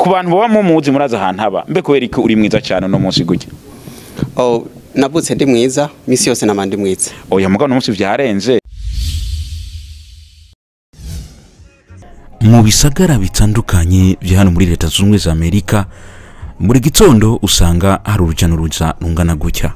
Ku bantu baba mumuzi muraza ahantu haba mbe kubera ko uri mwiza cyane no munsi gutya? Oh, navutse ndi mwiza, misi yose namandi mwiza. Oya mugabo no munsi vyarenze. Mu bisagara bitandukanye vya hano muri Leta Zunze Ubumwe za Amerika, muri gitondo usanga hari uruja n'uruza rungana gutya.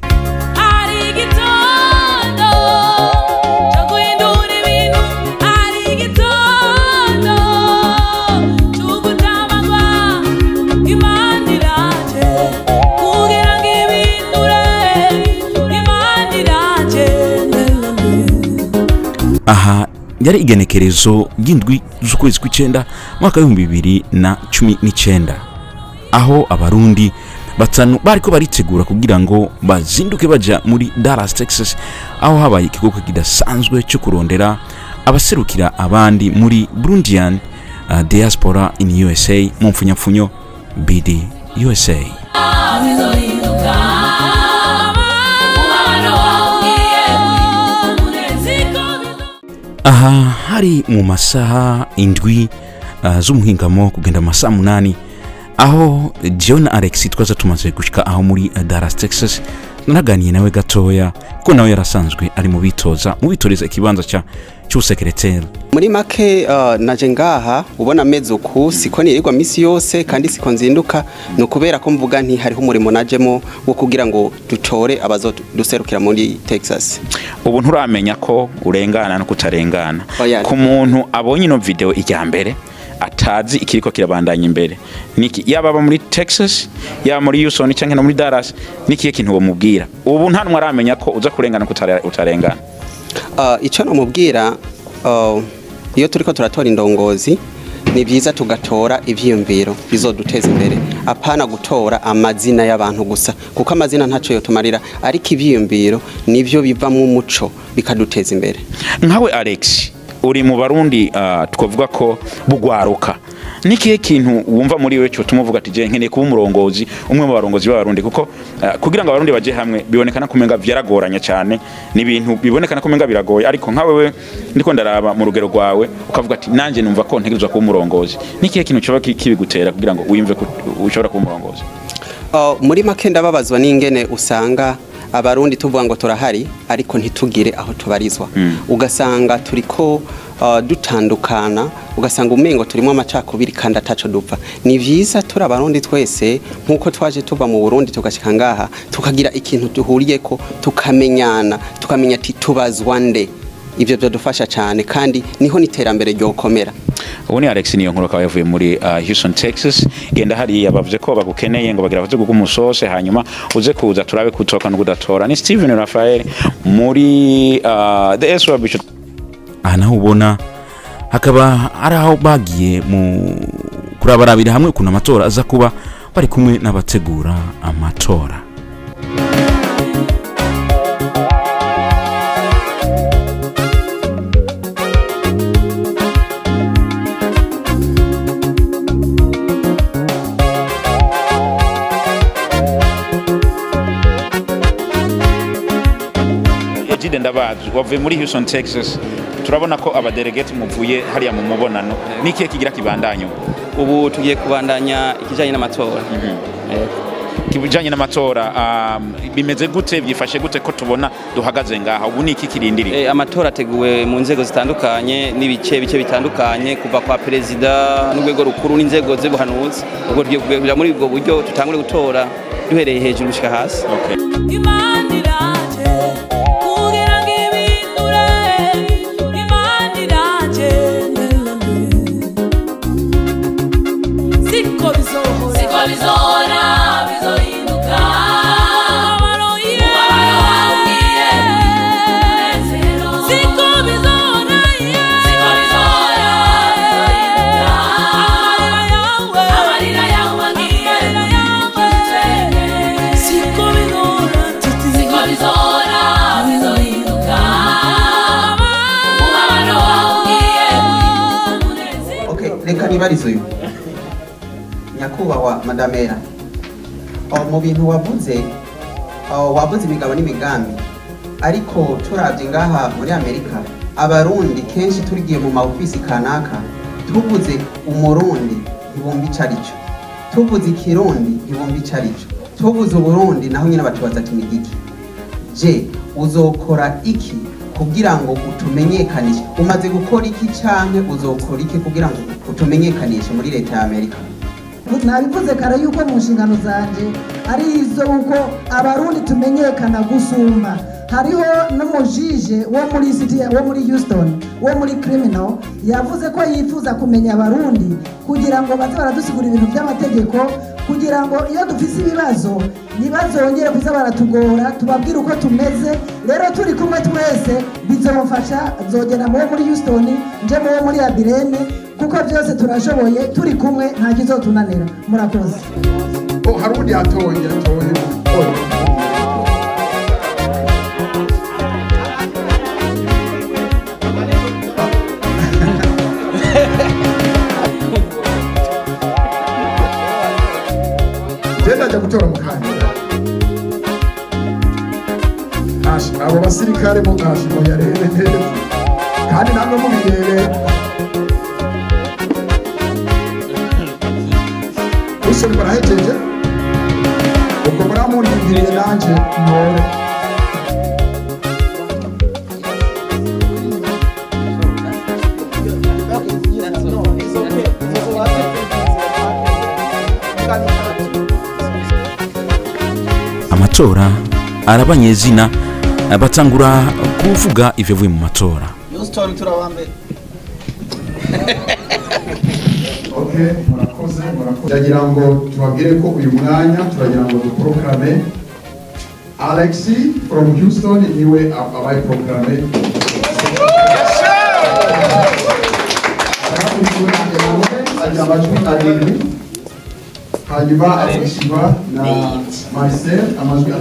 Aha yari igenekerezo ry'indwi z'ukwezi kw'icenda mwaka 2019, aho abarundi batanu bariko baritegura kugira ngo bazinduke baja muri Dallas, Texas, aho habaye ikigo kidasanzwe cyo kurondera abaserukira abandi muri Burundian Diaspora in USA, mu mfunyapfunyo BD USA. Aha hari mu masaha 7 z'umuhingamo kugenda masaha 8, aho John Alex twaza tumaze gushika aho muri Dallas, Texas. Naraganiye nawe gatoya ko nawe yarasanzwe ari mu bitoza mu bitoreza ikibanza cya cy'usekretary. Muri make naje ngaha ubona meze uku siko nirirwa misi yose kandi siko nzinduka, no kubera ko mvuga nti hariho umurimo najemo wo kugira ngo dutore abazoduserukira muri Texas. Ubu nturamenya ko urengana no kutarengana. Ku muntu abonye ino video ijya mbere atazi ikiriko kirabandanya imbere, niki yaba aba muri Texas, yaba muri Houston cyangwa no muri Dallas, nikiye kintu bomubwira? Ubu nta numwe aramenya ko uza kurengana kutarengana. Ico nomubwira, iyo turiko turatora indongozi ni byiza tugatora ivyiyumviro bizoduteza imbere, apana gutora amazina y'abantu gusa, kuko amazina ntaco yotumarira, ariko ivyiyumviro nivyo bivamwo umuco bikaduteza imbere. Nkawe Alex uri mu Barundi twavuga ko bugwaruka, nikihe kintu wumva muri wewe cyo tumuvuga ati je nkeneye kuba umurongozi, umwe mu barongozi b'abarundi? Kuko kugira ngo abarundi baje hamwe bibonekana kumenga vyaragoranye cyane, ni ibintu bibonekana kumenga biragoye, ariko nka wewe ndiko ndaraba mu rugero rwawe ukavuga ati nanje numva ko ntegerezwa kuba umurongozi, nikihe kintu cyoba kibigutera kugira ngo wiyumve ko ushobora kuba umurongozi? Muri make ndababazwa n'ingene usanga abarundi tuvuga ngo turahari ariko ntitugire aho tubarizwa. Ugasanga turiko dutandukana, ugasanga umengo turimo amacakubiri kandi ataco dupfa. Ni vyiza turi abarundi twese nkuko twaje tuva mu Burundi tugashika ngaha, tukagira ikintu duhuriyeko, tukamenyana, tukamenya ati tubazwa nde. Ivyo byadufasha cyane kandi niho niterambere ryokomera. Ubu ni Alex niyo nkuru akaba yavuye muri Houston, Texas. Genda hariya bavuze ko bagukeneye ngo bagira baze kugumusose, hanyuma uze kuza turabe kutoka no kudatora. Ni Steven Raphael muri The S Bishop. Aha naho ubona hakaba ari aho bagiye mu kurabarabira hamwe kuna amatora aza kuba, bari kumwe n'abategura amatora. Ndabazi wavuye muri Houston, Texas, turabona ko abadelegate muvuye hariya mu mubonano, nikiye kigira kibandanyo? Ubu tugiye kubandanya ikijanye n'amatora. Ikijanye n'amatora bimeze gute, byifashe gute ko tubona duhagaze ngaha? Ubu niki kirindiriye? Amatora ateguwe mu nzego zitandukanye n'ibice bice bitandukanye, kuva kwa president n'urwego rukuru n'inzego z'ubuhanuzi. Ubwo tugiye kuja muri ubwo buryo tutangure gutora duhereye hejuru gushika hasi. Reka nibarize uyu nyakubahwa Madamera, mu bintu wavuze, wavuze imigabo n'imigambi, ariko turavye ngaha muri Amerika abarundi kenshi turigiye mu ma office kanaka tuvuze umurundi ntibumva ico arico. Tuvuze ikirundi ntibumva ico arico, tuvuze uburundi naho nyine batubaza ati ni igiki. Je uzokora iki kugira ngo utumenyekanishe? Umaze gukora iki canke uzokora iki kugira ngo utumenyekanishe muri leta ya Amerika? Nabivuze kare yuko mu nshingano zanje ari izo uko abarundi tumenyekana gusumba. Hariho n'umujije wo muri city wo muri Houston wo muri criminal yavuze ko yifuza kumenya abarundi kugira ngo baze baradusigura ibintu by'amategeko, kugira ngo iyo dufise ibibazo ntibazongere kuza baratugora, tubabwire uko tumeze. Rero turi kumwe twese bizomufasha, nzogera mu muri Houston nje mu muri Abilene, kuko byose turashoboye turi kumwe nta kizotunanira. Murakoze. Oh, harundi atoye atoye. Jenda gutora mukanya. Ash abo basirikare mu ash mu yarebe neza. Kandi namwe mubirebe. Usoni barahejeje. Ubwo muramundindiriye nanje ntore. Amatora arabanyezina batangura kuvuga ivyo vuye mu matora. Houston turabambe. Okay, murakoze murakoze. Ndagira ngo tubabwire ko uyu mwanya turagira ngo duproclame Alexi from Houston niwe abaye proclame. Amajwi arindwi, hanyuma akurikirwa na Marcel amajwi 6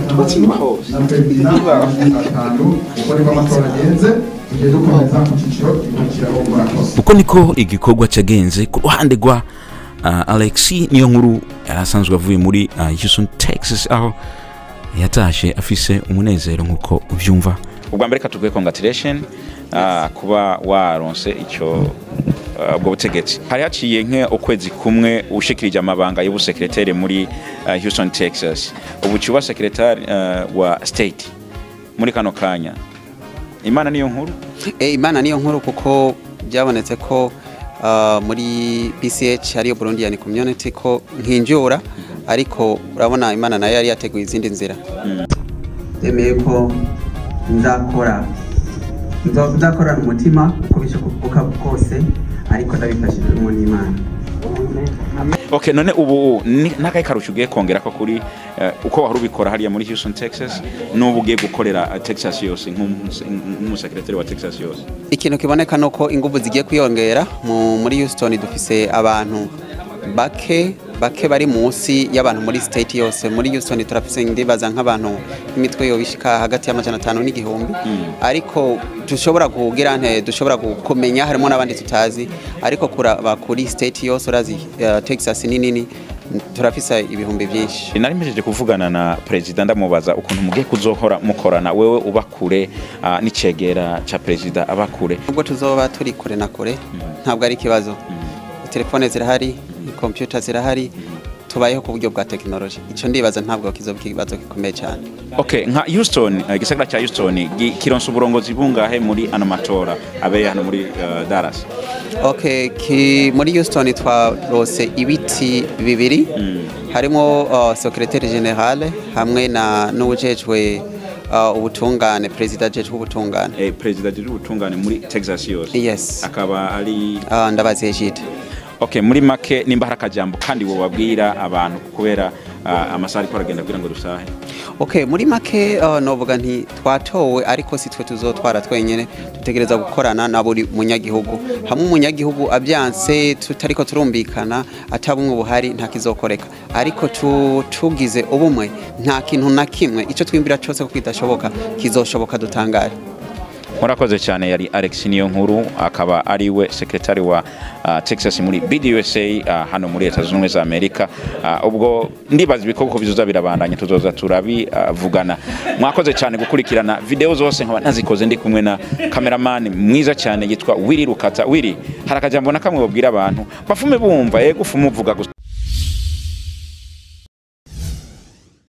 na Ferdinand amajwi 5. Uko niko amatora agenze, tugiye dukomeza ku cyiciro gikurikiraho. Murakoze. Uko niko igikorwa cyagenze ku ruhande rwa Alexi niyo nkuru yarasanzwe avuye muri Houston Texas, aho yatashe afise umunezero nkuko ubyumva. Ubwa mbere katuguye congratulation kuba waronse icyo ubwo butegetsi. Hari haciye nke ukwezi kumwe ushikirije amabanga y'ubusekreteri muri Houston Texas, ubu cyuba secretary wa state muri kano kanya. Imana niyo nkuru. Imana niyo nkuru kuko byabonetse ko muri BCH ariyo Burundian Community ko nkinjura, ariko urabona Imana nayo yari yateguye izindi nzira. Emeye ko nzakora umutima uko bishoboka kose, ariko ndabifashijwemo n'Imana. Okay, none ubu nakaye karusho ugiye kongera ko kuri uko wari ubikora hariya muri Houston Texas n'ubu ugiye gukorera Texas yose nk'umusekreteri wa Texas yose? Ikintu kiboneka nuko ingufu zigiye kwiyongera muri Houston. Dufise abantu bake bake bari munsi y'abantu muri state yose. Muri Houston turafise ndibaza nk'abantu imitwe yo bishika hagati ya 500 n'igihumbi, ariko dushobora kugira nte dushobora kumenya harimo n'abandi tutazi, ariko kuraba kuri state yose urazi Texas ni nini, turafisa ibihumbi byinshi. Nari mpejeje kuvugana na president ndamubaza ukuntu mugiye kuzohora mukorana, wewe ubakure n'icegera ca president abakure. Ubwo tuzoba turi kure na kure ntabwo ari ikibazo. Telefone zirahari, computer zirahari, tubayeho ku buryo bwa technology. Ico ndibaza ntabwo kizoba ikibazo gikomeye cyane. Okay, nka Houston, igisagara cya Houston kironsa uburongozi bungahe muri ano matora abereye hano muri Dallas? Okay, muri Houston twarose ibiti bibiri. Harimo secrétaire général hamwe na n'ujejwe ubutungane, president ajejwe ubutungane. President ajejwe ubutungane muri Texas yose. Yes. Akaba ari Ndabazi Egide. Okay, muri make nimba hari akajambo kandi wobabwira abantu kubera amasaha ariko aragenda kugira ngo dusahe. Okay, muri make novuga nti twatowe, ariko si twe tuzotwara twenyene, dutegereza gukorana na buri munyagihugu. Hamwe umunyagihugu abyanse tutariko turumbikana atabumwe buhari nta kizokoreka, ariko tugize ubumwe nta kintu na kimwe ico twimbira cyose ko kidashoboka kizoshoboka dutangare. Murakoze cyane. Yari Alex niyo nkuru, akaba ari we secretary wa Texas muri BDUSA hano muri Leta Zunze Ubumwe za Amerika. Ubwo ndibaza ibikoko bizoza birabandanya, tuzoza turabivugana. Mwakoze cyane gukurikirana video zose nkaba nazikoze ndi kumwe na cameraman mwiza cyane yitwa Willy Rukata. Willy, hari akajambo na kamwe babwira abantu bafume bumva yego ufume uvuga gusa.